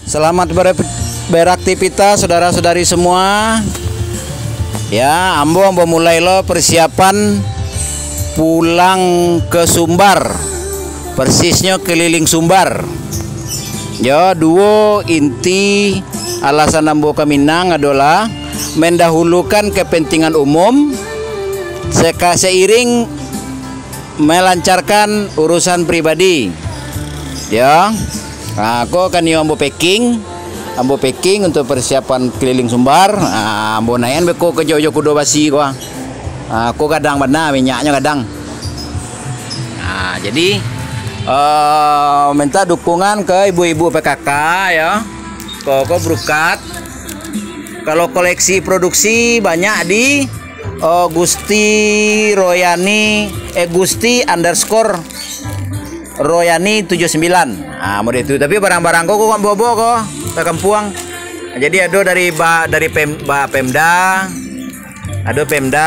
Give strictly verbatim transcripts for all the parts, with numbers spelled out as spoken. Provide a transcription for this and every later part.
Selamat ber-, beraktivitas, saudara-saudari semua. Ya, ambo, ambo mulai lo persiapan pulang ke Sumbar. Persisnyo keliling Sumbar. Yo, duo inti alasan ambo ka Minang adolah mendahulukan kepentingan umum seka-, seiring melancarkan urusan pribadi. Yo. Ha, ko kan iyo ambo packing. Ambo packing untuk persiapan keliling Sumbar. Ha, ambo naian beko ka jo, jo kudo basi ko. Ha, ko gadang bana minyaknyo gadang. Ha, jadi, eh, minta dukungan ke ibu-ibu P K K yo. Ko, ko brukat. Kalau koleksi produksi banyak di, eh, Gusti Royani, eh, Gusti underscore Royani tujuh sembilan. Ah, model tu. Tapi barang-barang ko, ko kan bobo ko, ka kampuang. Jadi ado dari ba-, dari Pem-, ba-, Pemda, ado Pemda,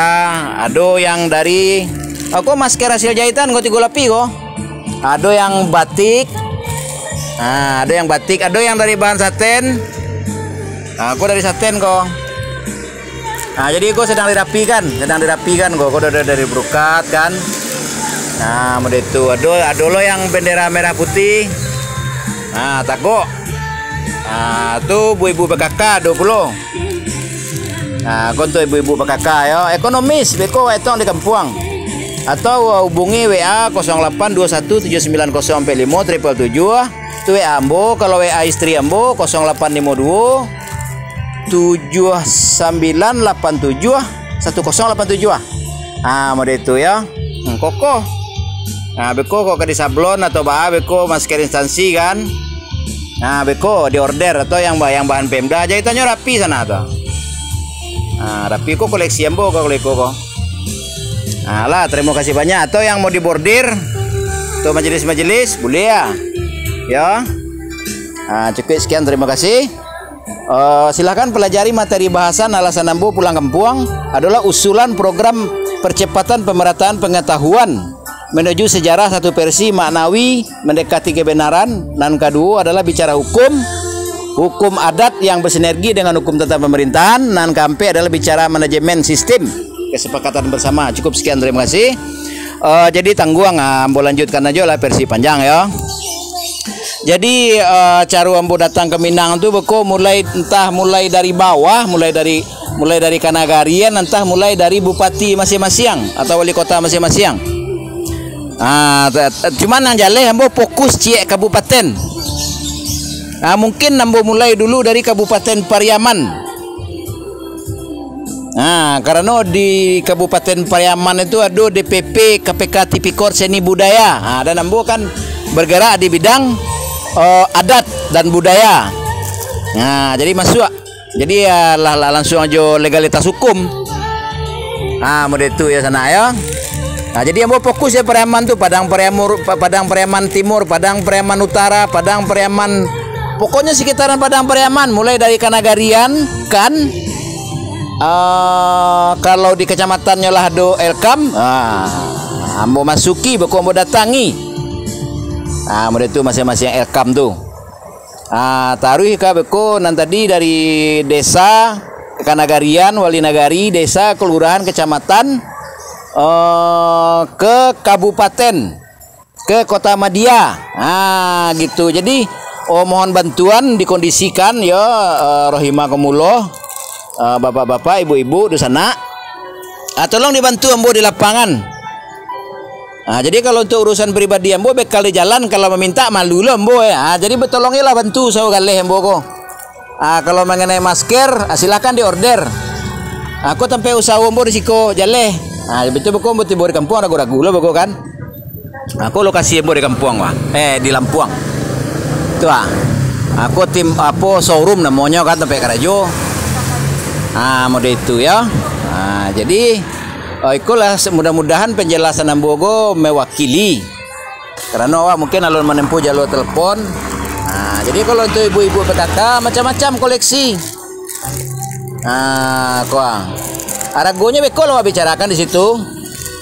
ado yang dari, ah, ko masker hasil jahitan ko tigo lapih ko. Ado yang batik. Ah, ado yang batik, ado yang dari bahan saten. Ah, ko dari saten ko. Nah, jadi ko sedang dirapikan, sedang dirapikan ko, ko dari, dari brukat kan. Nah, model tu. Ado, ado lo yang bendera merah putih. Nah, tagok. Nah, tu ibu-ibu P K K ado pulo. Nah, ko untuk ibu-ibu P K K yo, ekonomis, beko wetong di kampuang. Atau hubungi W A kosong lapan dua satu tujuh sembilan kosong empat limo triple tujuh. Tu W A ambo, kalau W A istri ambo, kosong lapan limo duo, tujuh sambilan lapan tujuh, satu kosong lapan tujuh ah. Ah, model itu yo. Hmm, kokoh. Nah, beko kok ka di sablon atau baa beko masker instansi kan. Nah, beko di order atau yang ba-, yang bahan Pemda aja, itanyo rapi sana tu. Nah, rapi ko koleksi ambo ko, kalau iko ko. Nah, lah, terima kasih banyak. Atau yang mau dibordir untuk majelis-majelis, boleh ya. Ya. Ah, cukup sekian, terima kasih. Eh, silahkan pelajari materi bahasan alasan ambo pulang kampuang adalah usulan program percepatan pemerataan pengetahuan menuju sejarah satu versi maknawi mendekati kebenaran. Nan kaduo adalah bicara hukum. Hukum adat yang bersinergi dengan hukum tentang pemerintahan. Nan kaampek adalah bicara manajemen sistem kesepakatan bersama. Cukup sekian, terima kasih. Eh, jadi tangguang, ah, ambo lanjutkan aja lah versi panjang ya. Jadi, eh, caro ambo datang ke Minang tu beko mulai, entah mulai dari bawah, mulai dari, mulai dari kanagarian, entah mulai dari bupati masing-masing atau wali kota masing-masing. Ah, ta-, ta-, cuman yang jaleh ambo fokus ciek kabupaten. Ah, mungkin ambo mulai dulu dari Kabupaten Pariaman. Nah, karano di Kabupaten Pariaman itu ado D P P K P K Tipikor Seni Budaya. Nah, dan ambo kan bergerak di bidang, eh, adat dan budaya. Nah, jadi masuk. Jadi ya lah, lah langsung aja legalitas hukum. Ah, model itu ya sana ya. Nah, jadi ambo fokus ya Pariaman tu, Padang Pariaman, Pa-, Padang Pariaman Timur, Padang Pariaman Utara, Padang Pariaman, pokoknya sekitaran Padang Pariaman, mulai dari Kanagarian kan, ah, kalau di kecamatannya lah do Elkam, ah, ambo masuki, beko ambo datangi. Ah, model tu masing-masing Elkam tu. Ah, taruih ka beko nan tadi dari desa, kanagarian, wali nagari, desa, kelurahan, kecamatan, eh, ke kabupaten, ke kota madia. Ah, gitu. Jadi, oh, mohon bantuan dikondisikan, ya, eh, rahimakumullah, eh, bapak-bapak, ibu-ibu, dunsanak. Ah, tolong dibantu ambo di lapangan. Ah, jadi kalau untuk urusan pribadi ambo, bekal di jalan, kalau maminta, malu lo ambo, eh. Ah, jadi betolongilah bantu usaho galeh ambo ko. Ah, kalau mengenai masker, ah, silahkan diorder. Ah, ko tampek usaho ambo di siko, jaleh. Ah, betul beko ambo tibo di kampuang, ragu-ragu lo beko kan. Ah, ko lokasi ambo di kampuang, wah. Eh, di Lampuang. Tu ah. Ah, ko tim apo, showroom namonyo kan, tampek karajo. Ah, model itu ya. Ah, jadi, oh, ikolah, se-, mudah-mudahan penjelasan ambo ko mewakili. Karano awak mungkin alun manempuh jalur telepon. Nah, jadi kalau untuk ibu-ibu P K K, macam-macam koleksi. Nah, ko ah. Aragonyo beko lah awak bicarakan di situ.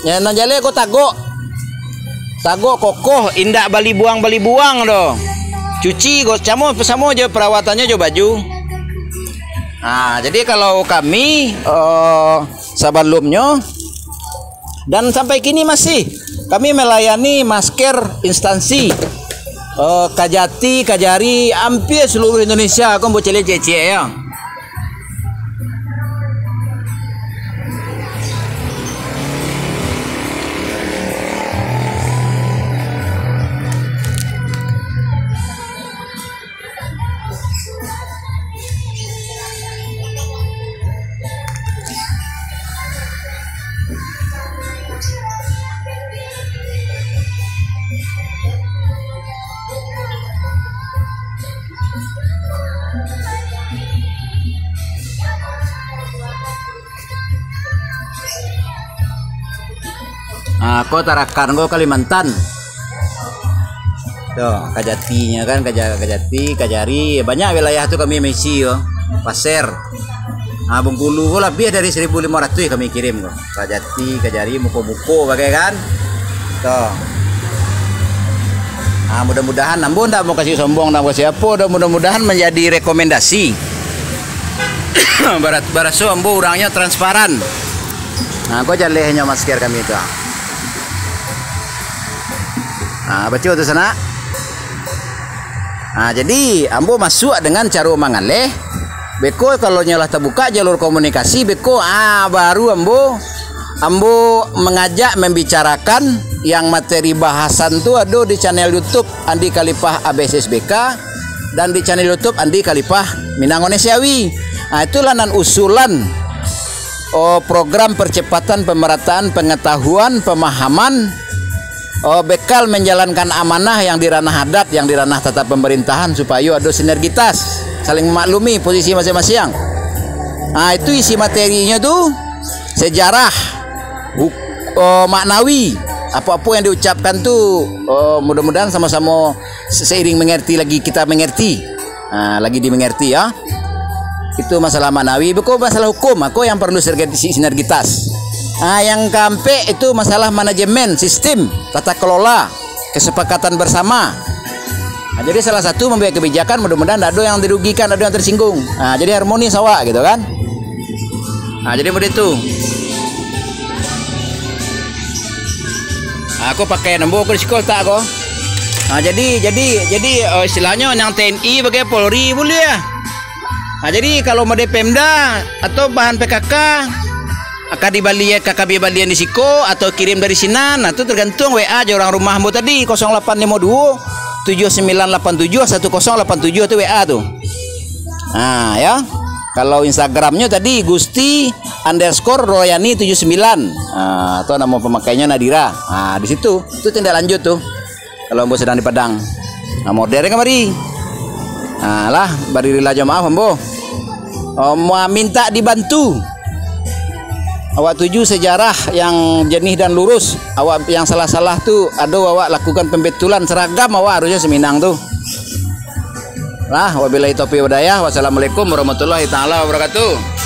Ya, nan jaleh ko tagok. Tagok kokoh, indak balibuang-balibuang doh. Cuci go, samo, samo jo parawatannyo jo baju. Nah, jadi kalau kami, eh, sabalumnyo dan sampai kini masih kami melayani masker instansi, eh, Kajati, Kajari, hampir seluruh Indonesia, ko ambo caliak ciek-ciek, yo. Ah, ko Tarakan, ko Kalimantan. Tu, Kajatinyo kan, Kaja-, Kajati, Kajari, banyak wilayah tu kami maisi ko. Pasir. Ah, Bengkulu ko labiah dari seribu limo ratus kami kirim ko. Kajati, Kajari, muko-muko bagai kan. Tu. Ah, mudah-mudahan, ambo ndak mau kasih sombong, ndak mau kasih apo, dah mudah-mudahan menjadi rekomendasi. Barat-, baraso ambo urangnyo transparan. Nah, ko jalehnyo masker kami tu. Nah, baco tu sanak. Nah, jadi ambo masuak dengan caro mangaleh. Beko kalau nyo lah tabuka jalur komunikasi, beko, ah, baru ambo, ambo mangajak mambicarakan yang materi bahasan tu ado di channel YouTube Andi Khalifah A B S S B K dan di channel YouTube Andi Khalifah Minang Onesiawi. Ah, itulah nan usulan, oh, program percepatan pemerataan pengetahuan, pemahaman, oh, bekal menjalankan amanah yang di ranah adat, yang di ranah tata pemerintahan, supayo ado sinergitas, saling memaklumi posisi masing-masing. Ah, itu isi materinyo tu, sejarah, huk-, oh, maknawi, apo-apo yang diucapkan tu, oh, mudah-mudahan samo-samo se-, seiring mengerti lagi kita mengerti. Ah, lagi dimengerti, ya. Itu masalah maknawi, bukan masalah hukum, mako yang perlu sinergi-, si-, sinergitas. Ah, yang kaampek itu masalah manajemen, sistem, tata kelola, kesepakatan bersama. Ah, jadi salah satu membuat kebijakan, mudah-mudahan ndak ado yang dirugikan, ndak ado yang tersinggung. Ah, jadi harmonis awak gitu kan. Ah, jadi model itu. Ah, ko pakai nombor ko di siko letak ko. Ah, jadi, jadi, jadi, eh, istilahnyo nan T N I bagai Polri buliah. Ah, jadi kalau model Pemda atau bahan P K K, ka dibali, ka kami balian di siko atau kirim dari sinan, nah, tu tergantung W A jo urang rumah ambo tadi, kosong lapan limo duo, tujuh sembilan lapan tujuh, satu kosong lapan tujuh tu W A tu. Nah, ya. Kalau Instagramnyo tadi Gusti underscore Royani tujuh sembilan. Ah, atau namo pemakainyo Nadira. Ah, di situ. Itu tindak lanjut tu. Kalau ambo sedang di Padang. Nah, modern kamari. Nah, lah, baririlah jo maaf ambo. Oh, ma-, minta dibantu. Awak tuju sejarah yang jernih dan lurus. Awak yang salah-salah tu, ado awak lakukan pembetulan seragam awak harusnya Seminang tu. Lah, wabillahi taufiq wal hidayah. Wassalamualaikum warahmatullahi taala wabarakatuh.